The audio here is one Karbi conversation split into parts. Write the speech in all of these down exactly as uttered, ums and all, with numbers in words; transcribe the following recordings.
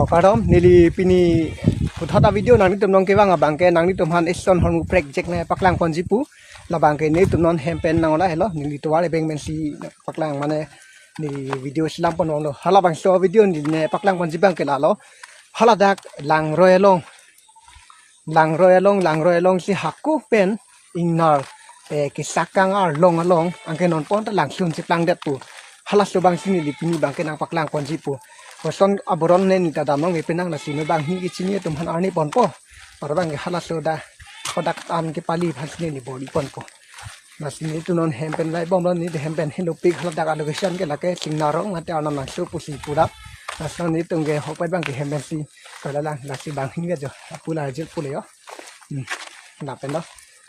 Kardom, neli pini puthot a-video nanglitum nangkevang abangke nanglitum aphan eson hormu prekjak nangpaklang ponji pu. Labangke nelitum non hem pen nang ola helo, neli tovar ebeng pensi paklang mane neli video selam pon onglo. Halabangso video neli nangpaklang ponji abangke lalo. Haladak Langroi along. Langroi along, Langroi alongsi hako pen ingnar, eh, kesakang arlong along, anke non pon ta langsun si plangdet pu. Halaso abangsi neli pini abangke nangpaklang ponji pu. Koson aboron ne neli ta damlong e penang lasi ne banghini kechini atum aphan arni ponpo. Para abangke halaso dak kodak an kepali aphansi neli bor-i ponpo. Lasi nelitum non hem pen lai bomlo, neli hem pen henopik haladak a-location ke lake Singnar arong mate Arnam Langso pusi pura. Lasi nelitum ke hokpet abangke hem pensi kala lang lasi banghini ajo. Apula ajo pule yo. Hmm. Lapen lo.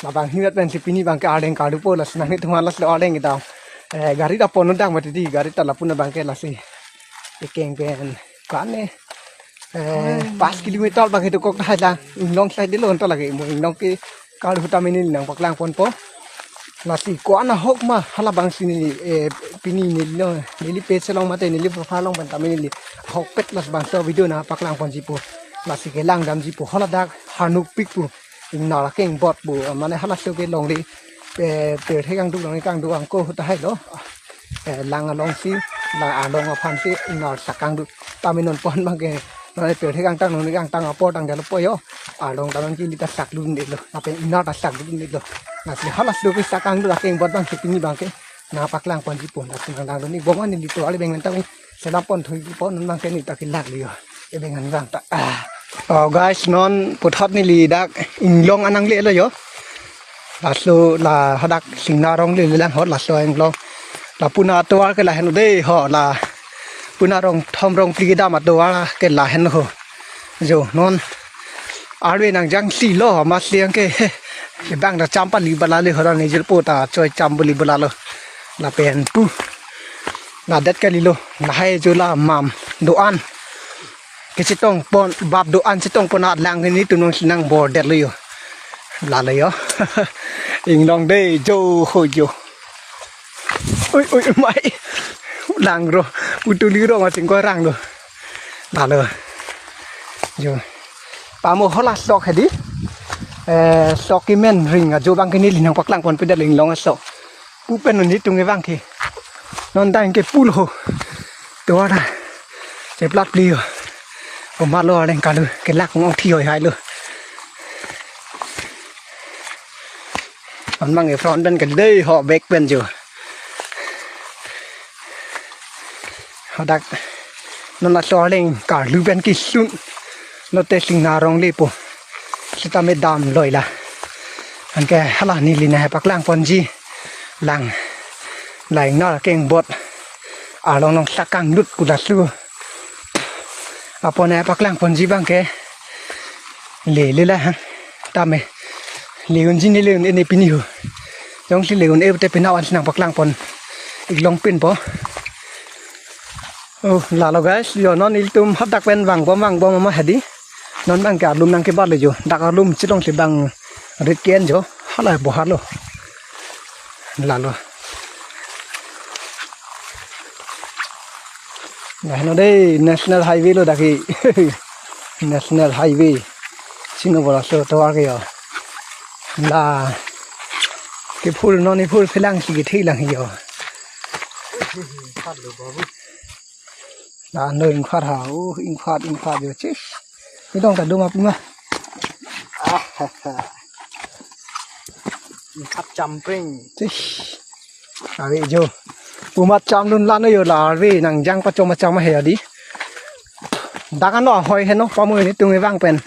La banghini pensi pini abangke arleng kardupo lasi nanglitum halaso arleng kedam. Eh, gari ta pon dang mati di gari ta lapu-an abangke lasi. Ekeng pen kane. Eh, pas kilometer abangke dokok tahai lang. Inglong side lo onta lake mo inglong ke kardu ta mini nangpaklang ponpo. Lasi ko-an ahok ma halabangsi neli, eh, pini neli lo, neli page along mate neli profile along pen ta mini neli ahokpet labangso video nangpaklang ponji pu. Lasi kelang damji pu haladak hanopik pu. Ingnar akeng bot pu, mane halaso ke longri, eh, pirthe kangduk longri kangduk angko tahai lo. Eh, lang alongsi, lang along aphansi ingnar sakang duk. Tame non pon abangke, non pirthe kangtang, non kangtang apor tangdetlo po yo. Along ta non kili ta sakdundetlo. Lapen ingnar ta sakdundetlo. Lasi halaso ke sakang duk akeng bot abangsi pini abangke nangpaklang ponji pu. Lasi nangdang duni bongan neli tovar ebeng pen ta selam pon thuji pu non abangke neli ta kelak liyo. Ebeng an abang ta. Ah. Oh guys, non puthot neli dak inglong an nanglelo yo. Laso la hadak Singnar arong lele lang hot laso inglong. La puna atovar ke lahen de ho la. Puna rong thom rong phli kedam atovar ke lahen ho. Jo non arve nangjangsi lo amatsi anke. Bang ta cham pali bala le ho la nejil po ta choi cham pali bala lo. Lapen pu. La det kalilo. Lahai jo la mam do-an. Kechetong pon, bap do-an chetong pon alang ke nelitum nangsi nangbordetlo yo. Lalo yo. Inglong de jo ho jo. Ui, ui, mai. Langro. Utuli rong asing ko rang lo. Lalo. Jo. Pamo hola sok hedi. Eh, sok kemen ring ajo abangke neli nangpaklang ponpedet inglong asok. Pu pen nelitum kevang ke. Non dang ke pulo ho. Tovar ta. Cheplat pli yo. Omalo areng kalu kelak ngong thi hoi hai lo. An mang e front pen ke dei ho back pen jo. Hadak. Non laso arleng karlu pen kisun. Lote Singnar arong le po. Sitame damloi la. Anke hala neli nangpaklang ponji. Lang. La ingnar akeng bot. Along nang sakang dut pu laso. Apot nangpaklang ponji abangke. Lele la ha. Tame. Le-unji ne le-un-e ne pini ho. Jongsi le-un-e te pina ansi nangpaklang pon. Inglong pinpo. Oh, lalo guys, yo non ilitum hadak pen vangbom vangbom ma hedi. Non abangke alum nangkebat le jo. Dak alum chelongsi bang rit ke-en jo. Hala bohar lo. Lalo. Lahenlo dei, National Highway lo dak ke. National Highway. Sino bola so tovar ke yo. La. Ke phul non ni phul phelang si kethe lang yo. Phat lo babu. La no ingphat ha, oh, ingphat, ingphat jo chis. Kedong ta dum apima. Ah, ha, ha. Ingphat champring. Chis. Awi jo. Pumat chamlun lano yo la arve nangjang pachom pachom he adi. Dak ano ahoi heno pamo nelitum kevang pen.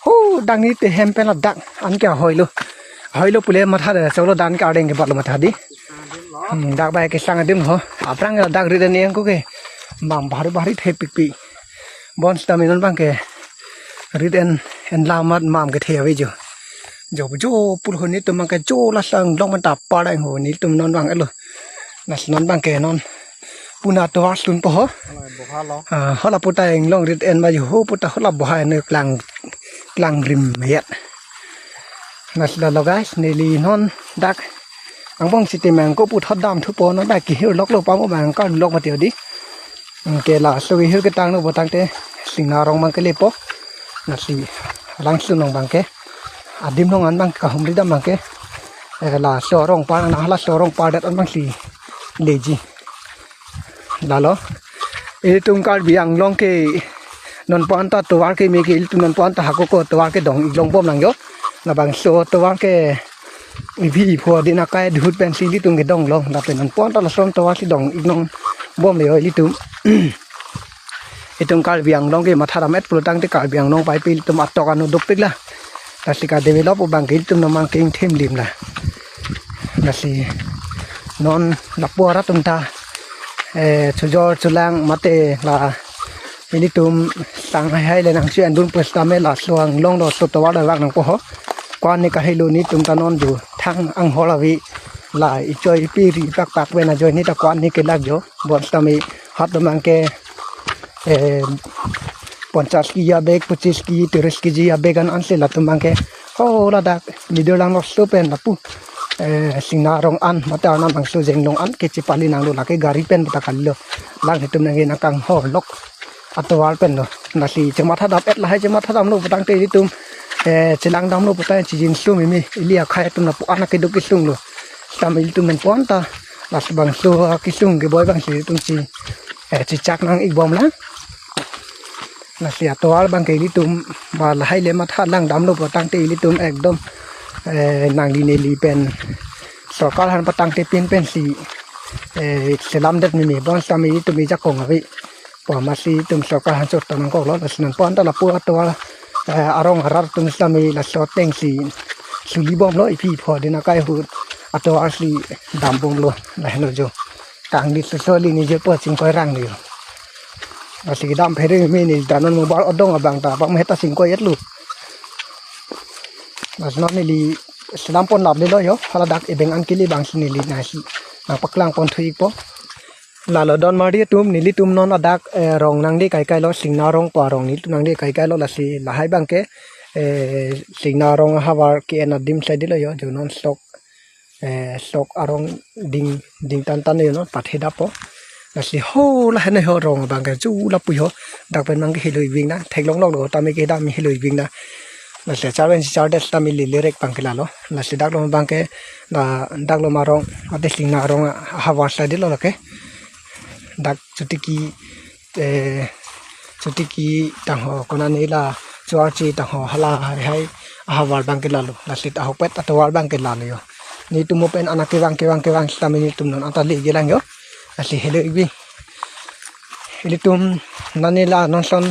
Hu, dak neli te hem pen la dak anke ahoi lo. Ahoi lo pule matha de cholo dan ke arleng kebat lo matha di. Hmm, dak bai kesang adim ho. Aphrang la dak rit an-e angko ke. Mam bahari bahari thepikpik. Bon sitame non abangke. Rit en, en lamat mam kethe ave jo. Jo jo pul ho nelitum abangke jo la sang long man ta parang ho nelitum non abang elo. Lasi non abangke non. Puna tovar sunpo ho. Boha lo. Ah, hala puta inglong rit en ma jo ho puta hala boha ne klang, klang rim yet. Lasi lalo guys, neli non dak angbong sitame angko puthot damthupo non dak kehir loklo pamo abang karlok mati adi. Anke laso kehir ketang no botang te Singna arong abang ke lepo. Lasi alangsun along abang ke, adim along an abang ke kahumri dam abang ke, eh, laso arong par, na laso arong par det an abang si leji. Lalo, ilitum Karbi Anglong ke non pu an ta tovar keme ke, ilitum non pu an ta hako ko tovar kedong ik longbom lang jo. Labangso tovar ke iphi ipho adin akai dahut pensi ilitum kedong long, lapen non pu an ta lason tovar si dong ik longbom le jo ilitum. Itum Karbi Anglong ke mathadam et pulo tangte Karbi Anglong paipe ilitum atok anu dopik la. Lasi ka develop abang ke ilitum non abang ke ingthim lim la. Lasi non lapu arat atum ta, eh, chojor cholang mate la ilitum sang haihai le nangsi andun pusitame laso Anglong do so tovar vang nangpo ho. Ko-an ne kahelo, netum ta non jo thang anghor avi la ichoi ipi ri pakpak pen ajoine ta ko-an ne kelak jo. Bonsitame hat abang ke, eh, ponchas kg abag, pochis kg, tiris kg abag an ansi latum abang ke, ho ladak middle lang lo so pen lapu, eh, Singna arong an mate Arnam Bangso Jenglong an ke chepali nanglo, lake gari pen ta kalilo. Lang netum nangke nangkanghor lok atovar pen lo. Lasi chemathadam et, lahai chemathadamlo pu tangte ilitum, eh, chelangdamlo pu tangte chijinso mimi, ili akhei atum lapu an akeduk kesung lo. Sitame ilitum non pu an ta laso bangso kesung keboi abang si ilitum si, eh, chechak nang ikbom lang. Lasi atovar abang ke ilitum ba lahai le matha langdamlo pu tangte ilitum ekdom, eh, nangli neli pen sorkar aphan patangte pin pensi, eh, selam det mimi, bonsitame itum ijakong avi. Pu amatsi itum sorkar aphan chot ta nangkoklo, lasi non pu an ta lapu atovar, eh, arong arat atum sitame laso ateng si suli bomlo, iphi ipho adin akai ahut atovar si dambomlo, lahenlo jo. Kangdi sosoli nije po chingkoi rang ni. Lasi kedam phere mimi, neli ta non mobile adong abang ta bang meheta chingkoi etlo. Lasi non neli selam pon lap lelo jo, haladak ebeng an kili abang si neli nangsi nangpaklang pon thu ikpo. Lalo donmari atum, nelitum non adak, eh, rong nangde kaikai lo, Singna arong pu arong nelitum nangde kaikai lo, lasi lahai abang ke, eh, Singna arong ahavar ke-en adim side lo jo, jo non sok, eh, sok arong ding, ding tan tan jo non, pathe dap po. Lasi ho lahenlo ho rong abang ke, jo lapu ho, dak pen abang ke helo ik ving na, theklong lok lo, tame ke dam helo ik ving na. Lasi char pen si char det tame lele rek abang ke lalo. Lasi dak lo abang ke, da, dak lo arong, ate Singna arong ahavar side lo lake. Dak chotiki, eh, chotiki tangho, konane la chuarchi tangho hala haihai ahavar abang ke lalo. Lasi ahokpet atovar abang ke lalo jo. Netum mo pen anak kevang kevang kevang sitame netum non anta le ik lang jo. Lasi helo ik ving. Ilitum nane la non son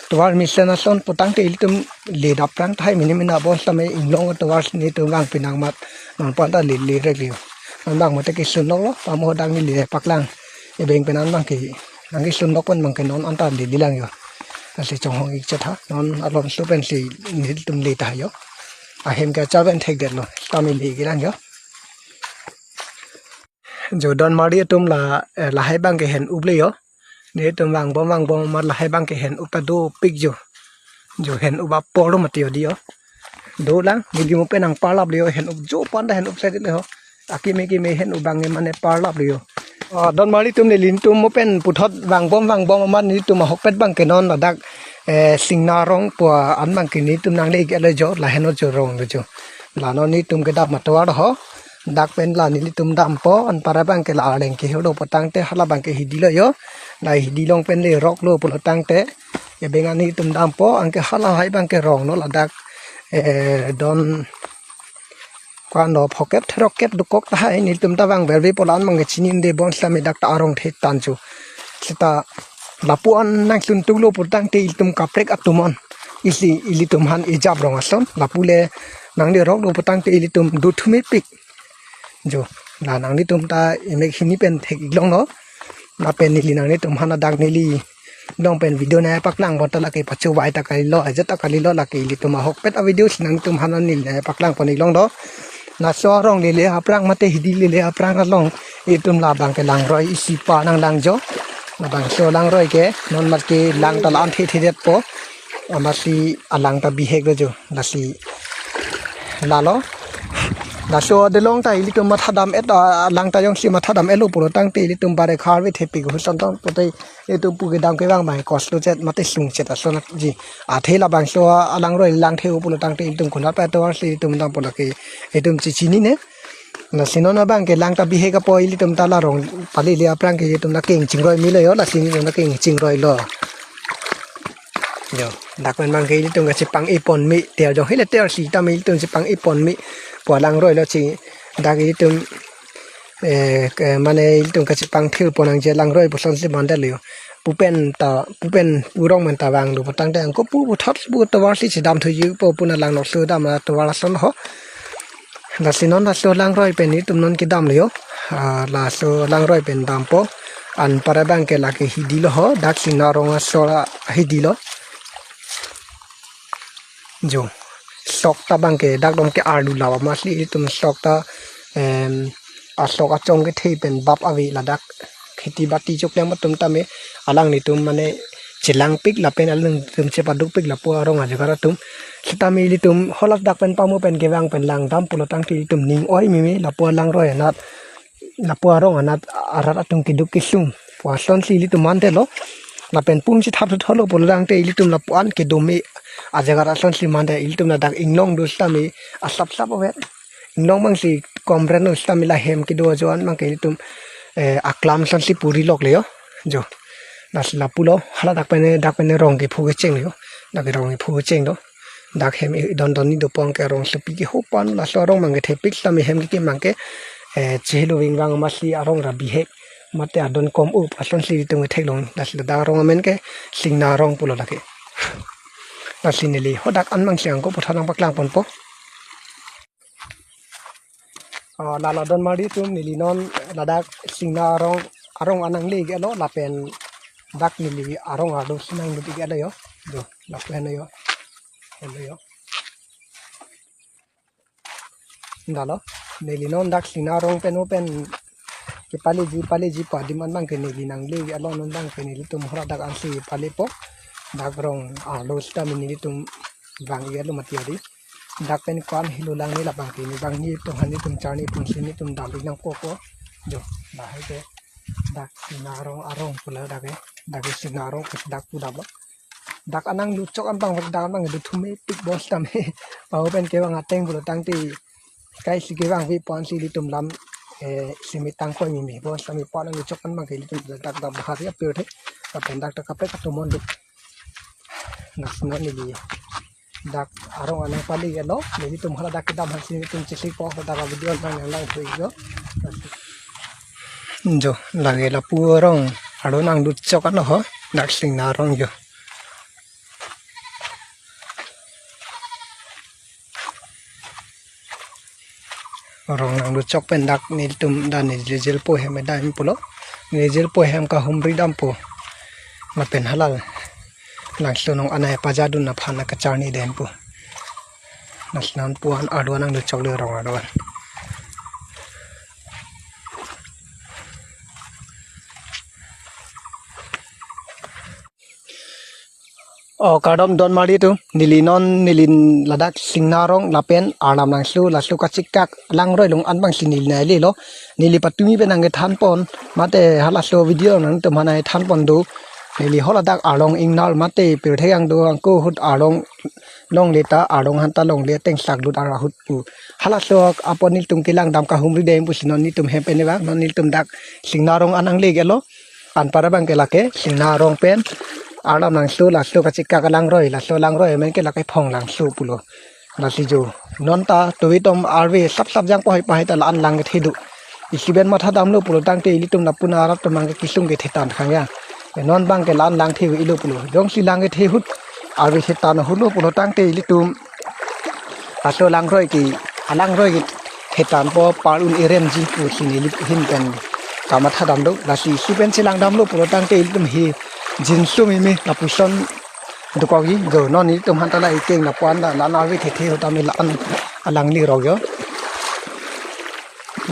tovar mesen ason pu tangte ilitum le dap prang tahai mini mina bonsitame inglong atovar netum vang pinang mat non pu an ta lele rek jo. Non abang mate kesun lok lo, pamo dang neli paklang. Ebeng pen an abang ke nangkesun lok pen abang ke non anta lele lang jo. Lasi chonghong ik chetha, non alon su pensi nelitum le ta jo. Ahem ke char pen thek det lo, tame le ik lang jo. Jo donmari atum la, eh, lahai abang ke hen up le jo. Netum vangbom vangbom amat lahai abang ke hen up ta dopik jo. Jo hen up apor lo mati jo di jo. Dolang, neli mo pen nangparlap le jo, hen up jo pu an ta hen up side le ho. Akeme keme hen up abang ke mane parlap le jo. Ah, donmari atum, nelitum mo pen puthot vangbom vangbom amat netum ahokpet abang ke non ladak, eh, Singna arong pu an abang ke netum nangle ik le jo, lahenlo jo rong le jo. La non netum kedam atovar ho. Dak pen la nelitum dampo, anpar abang ke la areng ke helo pu tangte hala abang ke hidi lo jo. La hidi along pen le rok lo pulo tangte ebeng an netum dampo, anke hala hai abang ke rong lo ladak, eh, don ko-an lo phokep therok kep dokok tahai netum ta vang verve pu la-an abang ke chinine bonsitame dak ta arong the tan jo. Seta lapu an nangsun tuk lo pu tangte ilitum kaprek atum an isi ilitum aphan ejap rong ason, lapu le nangle rok lo pu tangte ilitum do thume pik. Jo, la nanglitum ta emek hini pen thek ik long lo. Lapen neli nanglitum aphan adak neli along pen video nai paklang pon ta lake pachuvai ta kalilo, ajat ta kalilo, lake ilitum ahokpet avideo si nanglitum aphan neli nai paklang pon ik long lo. Laso arong lele aphrang mate hidi lele aphrang along itum labang ke langroi isi pa nanglang jo. Labangso langroi ke non mat ke lang ta la-an the the det po. Amatsi alang ta bihek lo jo. Lasi lalo. Laso adelong ta ilitum mathadam et, ah, lang ta jongsi mathadam etlo pulo tangte ilitum bare khar ve thepik huson tong pute ilitum pu kedam kevang mai koslo chet mate sung chet ason ji. Athe labangso alangroi lang the-o pulo tangte ilitum konat pa tovar si ilitum dampo lake ilitum chechinine. Lasi non abang ke lang ta bihek apo ilitum ta la rong pali le aphrang ke ilitum la keng chingroi milo yo, lasi ilitum la keng chingroilo. Yo, dak pen abang ke ilitum kachepang-i pon me, ter jong hele ter si tame ilitum chepang-i pon me pu alangroi lo chi. Dak ilitum, eh, ke, mane ilitum kachepang thir pon nangji alangroi puson si mandetlo yo. Pu pen ta, pu pen pu rong pen ta vanglo pu tangte angko pu puthot pu tovar si chedam thuji po pu na lang nok su dam na tovar ason ho. Lasi non laso alangroi pen ilitum non kedamlo yo. Ah, laso alangroi pen dampo. Anpar abang ke lake hidi lo ho. Dak Singna arong asor ahidi lo. Jo. Sok ta abang ke dak dom ke arlu lawa masli ilitum sok ta, em, asok achong kethe pen bap ave ladak. Kheti bati choklang atum tame alanglitum mane chelangpik lapen alanglitum chepadukpik lapu arong ajaga atum. Sitame ilitum haladak pen pamo pen kevang pen langdam pulo tangte ilitum ning oi meme lapu alangroi anat, lapu arong anat arat atum keduk kesung pu ason si ilitum mandetlo. Lapen pum si thap thot lo pulo tangte ilitum lapu an kedo me ajaga ason si mandet ilitum ladak inglong do sitame asap sap avet. Inglong abang si komren lo sitame la hem kedo ajo an abang ke ilitum, eh, aklam ason si puri loklo yo. Jo. Lasi lapulo, haladak pen, dak pen rong kephu kechenglo yo. Dak rong kephu kechenglo. Dak hem i don don ni do pon ke rong sepi ke hopan, laso arong abang ke thepik sitame hem ke abang ke, eh, chehelo vingvang masli arong ra bihek. Mate adon kom-o ason si ilitum theklong, lasi ladak arong amen ke Singna arong pulo lake. Lasi neli hadak an abang si angko puthot nangpaklang ponpo. Ah, lala don mari atum neli non ladak Singna arong, arong an nangle iklo lapen dak neli arong arlo si nanglut iklo yo. Jo, lapu henlo yo. Henlo yo. Dalo, neli non dak Singna arong pen open kepaleji, paleji pu adim an abang ke neli nangle iklo non abang ke nelitum haladak an si palepo. Dak rong arlo sitame nelitum vang iklo mati adi. Dak pen ko-an helo lang ne labang ke ne bang netum han netum charni pun si netum dam ik nangkokpo. Jo, lahai ke dak Singna arong arong pu la dak ke, dak ke Singna arong ke dak pu damlo. Dak anang luchok an abang dak abang do thume pik bos tame. Pao pen kevang ateng pulo tangte kai si kevang vi pon si ilitum lam, eh, simi tang koi mimi bos tame pon anang luchok an abang ke ilitum dak dak bahari apir the. Kapen dak dak kape katumon duk. Lasi non neli dak arong an nangpale iklo, nelitum haladak kedam han si netum chesikpo, hadak video an nang nang lang thui jo. Jo, lake lapu arong arlo nanglut chok an ho, dak Singna arong jo. Arong nanglut chok pen dak nelitum dan neli jirpo hem dam pulo. Neli jirpo hem kahumri dampo. Lapen halal. Langsung nong anai pajadun aphan kacharni dampo. Lasi non pu an arlo nanglut choklo arong arlo an. O, kardom don mari atum, neli non neli ladak Singna arong lapen Arnam Nangso, laso kachekak alangroi along an abang si neli nanglelo, neli patumi pen nangkethan pon, mate halaso video nangtum han nangkethan pon do, neli haladak arong ingnar mate pirthe yang do angko ahut arong longle ta arong han ta longle ateng saklut ar ahut pu. Halaso apot nelitum kelang dam kahumri dam pusi non nelitum hem pen vang, non nelitum dak Singna arong an nangle iklo. Anpar abang ke lake Singna arong pen Arnam Nangso laso kachekak alangroi, laso alangroi amen ke lake Phong Langso pulo. Lasi jo. Non ta tuitum arve sap sap jang pahai pahai ta la-an lang kethe do. Isi pen mathadamlo pulo tangte ilitum lapu arat atum abang ke kesung kethe tang khang ya. Non abang ke la-an lang the ilo pulo. Jongsi lang kethe ahut arve the tang ahut lo pulo tangte ilitum laso alangroi ke, alangroi ke the tangpo par un irem ji pusi neli hin pen kamathadam do, lasi isi pen chelang damlo pulo tangte ilitum hi jinso mimi lapuson dokok ji jo, non nelitum han ta la ikeng lapu an la la-an arve the the ahut tame la-an alangle rok jo.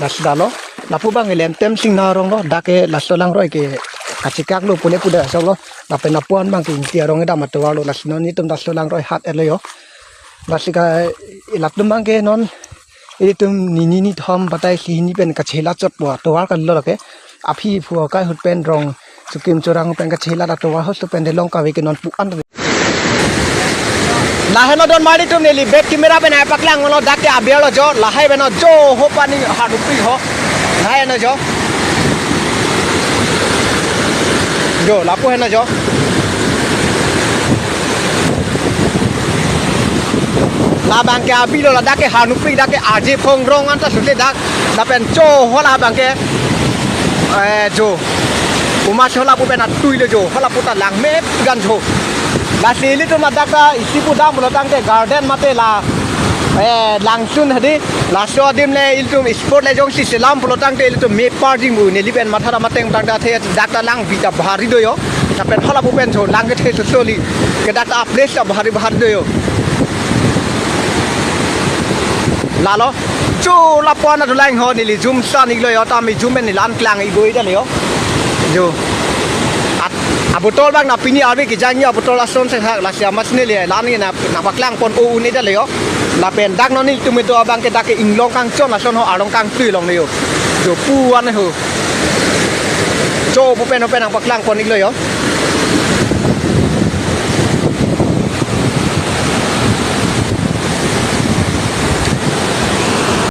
Lasi dalo, lapu abang ke lemtem Singna arong lo, dak ke laso alangroi ke kachekak lo pule pu dak sok lo, lapen lapu an abang ke Ingti arong kedam atovar lo, lasi non nelitum laso alangroi hat etlo jo. Lasi ka latum abang ke non Ilitum nini nithom batai si hini pen kachela chotpo atovar kalilo lake. Aphi phu akai ahut pen rong sukim chorang pen kachela atovar hos pen de long kave ke non pu an. Lahai no don mari tum neli back camera pen hai paklang lo dak ke aber lo jo lahai beno jo ho pani Harnupri ho. Lahai no jo. Jo lapu hai no jo. Labang ke abi lo ladak ke Harnupri dak ke aje phong rong anta sule dak lapen cho ho labang ke eh jo uma cho lapu pen atui lo jo ho lapu ta lang me gan jo. Lasi ilitum ladak ta isi pu dam lo tangte garden mate la eh langsun hadi laso adim le ilitum sport le jongsi selam pulo tangte ilitum me parjing bu neli pen matha dam ateng tangte athe dak ta lang bi ta bahari do jo. Lapen ho lapu pen cho lang ke the so soli ke dak ta place ta bahari bahari do jo. Lalo cho lapu ana dulang ho neli zoom san iklo jo tami zoom pen neli an klang ibo ida le jo. Jo. At abotol bang na pini arve kejang abotol ason se hak lasi amas neli lan na na paklang pon o un ida le jo. Lapen dak non ilitum do abang ke dak ke inglong kangchon lason ho arong kangtui long le jo. Jo pu an ho. Jo pu pen pen nang paklang pon iklo jo.